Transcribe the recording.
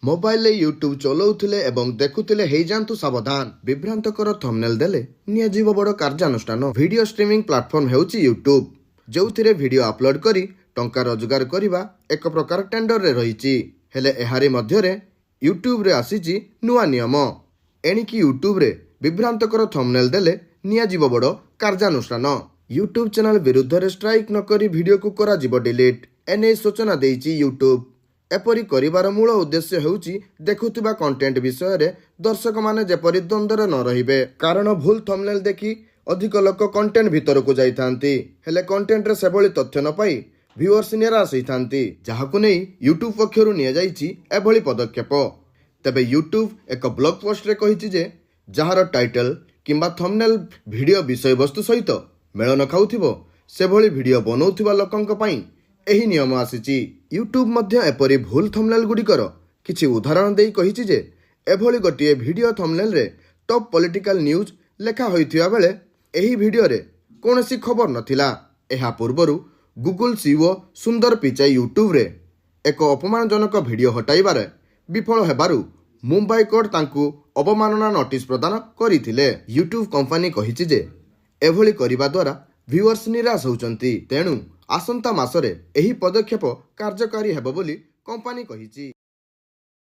ମୋବାଇଲରେ ୟୁଟ୍ୟୁବ ଚଲାଉଥିଲେ ଏବଂ ଦେଖୁଥିଲେ, ହେଇଯାଆନ୍ତୁ ସାବଧାନ। ବିଭ୍ରାନ୍ତକର ଥମ୍ବନେଲ ଦେଲେ ନିଆଯିବ ବଡ଼ କାର୍ଯ୍ୟାନୁଷ୍ଠାନ। ଭିଡିଓ ଷ୍ଟ୍ରିମିଂ ପ୍ଲାଟଫର୍ମ ହେଉଛି ୟୁଟ୍ୟୁବ, ଯେଉଁଥିରେ ଭିଡିଓ ଅପଲୋଡ କରି ଟଙ୍କା ରୋଜଗାର କରିବା ଏକ ପ୍ରକାର ଟ୍ରେଣ୍ଡରେ ରହିଛି। ହେଲେ ଏହାରି ମଧ୍ୟରେ ୟୁଟ୍ୟୁବରେ ଆସିଛି ନୂଆ ନିୟମ। ଏଣିକି ୟୁଟ୍ୟୁବରେ ବିଭ୍ରାନ୍ତକର ଥମ୍ବନେଲ ଦେଲେ ନିଆଯିବ ବଡ଼ କାର୍ଯ୍ୟାନୁଷ୍ଠାନ। ୟୁଟ୍ୟୁବ ଚ୍ୟାନେଲ ବିରୁଦ୍ଧରେ ଷ୍ଟ୍ରାଇକ୍ ନକରି ଭିଡିଓକୁ କରାଯିବ ଡିଲିଟ୍। ଏନେଇ ସୂଚନା ଦେଇଛି ୟୁଟ୍ୟୁବ। ଏପରି କରିବାର ମୂଳ ଉଦ୍ଦେଶ୍ୟ ହେଉଛି, ଦେଖୁଥିବା କଣ୍ଟେଣ୍ଟ ବିଷୟରେ ଦର୍ଶକମାନେ ଯେପରି ଦ୍ୱନ୍ଦ୍ୱରେ ନ ରହିବେ। କାରଣ ଭୁଲ ଥମ୍ବନେଲ ଦେଖି ଅଧିକ ଲୋକ କଣ୍ଟେଣ୍ଟ ଭିତରକୁ ଯାଇଥାନ୍ତି, ହେଲେ କଣ୍ଟେଣ୍ଟରେ ସେଭଳି ତଥ୍ୟ ନ ପାଇ ଭିଉଅର୍ସ ନିରାଶ ହୋଇଥାନ୍ତି, ଯାହାକୁ ନେଇ ୟୁଟ୍ୟୁବ ପକ୍ଷରୁ ନିଆଯାଇଛି ଏଭଳି ପଦକ୍ଷେପ। ତେବେ ୟୁଟ୍ୟୁବ ଏକ ବ୍ଲଗ ପୋଷ୍ଟରେ କହିଛି ଯେ, ଯାହାର ଟାଇଟଲ କିମ୍ବା ଥମ୍ବନେଲ ଭିଡିଓ ବିଷୟବସ୍ତୁ ସହିତ ମେଳ ନ ଖାଉଥିବ, ସେଭଳି ଭିଡିଓ ବନାଉଥିବା ଲୋକଙ୍କ ପାଇଁ ଏହି ନିୟମ ଆସିଛି। ୟୁଟ୍ୟୁବ ମଧ୍ୟ ଏପରି ଭୁଲ ଥମ୍ବନେଲ ଗୁଡ଼ିକର କିଛି ଉଦାହରଣ ଦେଇ କହିଛି ଯେ, ଏଭଳି ଗୋଟିଏ ଭିଡିଓ ଥମ୍ବନେଲରେ ଟପ୍ ପଲିଟିକାଲ ନ୍ୟୁଜ୍ ଲେଖା ହୋଇଥିବା ବେଳେ ଏହି ଭିଡିଓରେ କୌଣସି ଖବର ନଥିଲା। ଏହା ପୂର୍ବରୁ ଗୁଗୁଲ ସିଇଓ ସୁନ୍ଦର ପିଚାଇ ୟୁଟ୍ୟୁବରେ ଏକ ଅପମାନଜନକ ଭିଡିଓ ହଟାଇବାରେ ବିଫଳ ହେବାରୁ ମୁମ୍ବାଇ କୋର୍ଟ ତାଙ୍କୁ ଅବମାନନା ନୋଟିସ୍ ପ୍ରଦାନ କରିଥିଲେ। ୟୁଟ୍ୟୁବ କମ୍ପାନୀ କହିଛି ଯେ, ଏଭଳି କରିବା ଦ୍ୱାରା ଭିଉଅର୍ସ ନିରାଶ ହେଉଛନ୍ତି। ତେଣୁ ଆସନ୍ତା ମାସରେ ଏହି ପଦକ୍ଷେପ କାର୍ଯ୍ୟକାରୀ ହେବ ବୋଲି କମ୍ପାନୀ କହିଛି।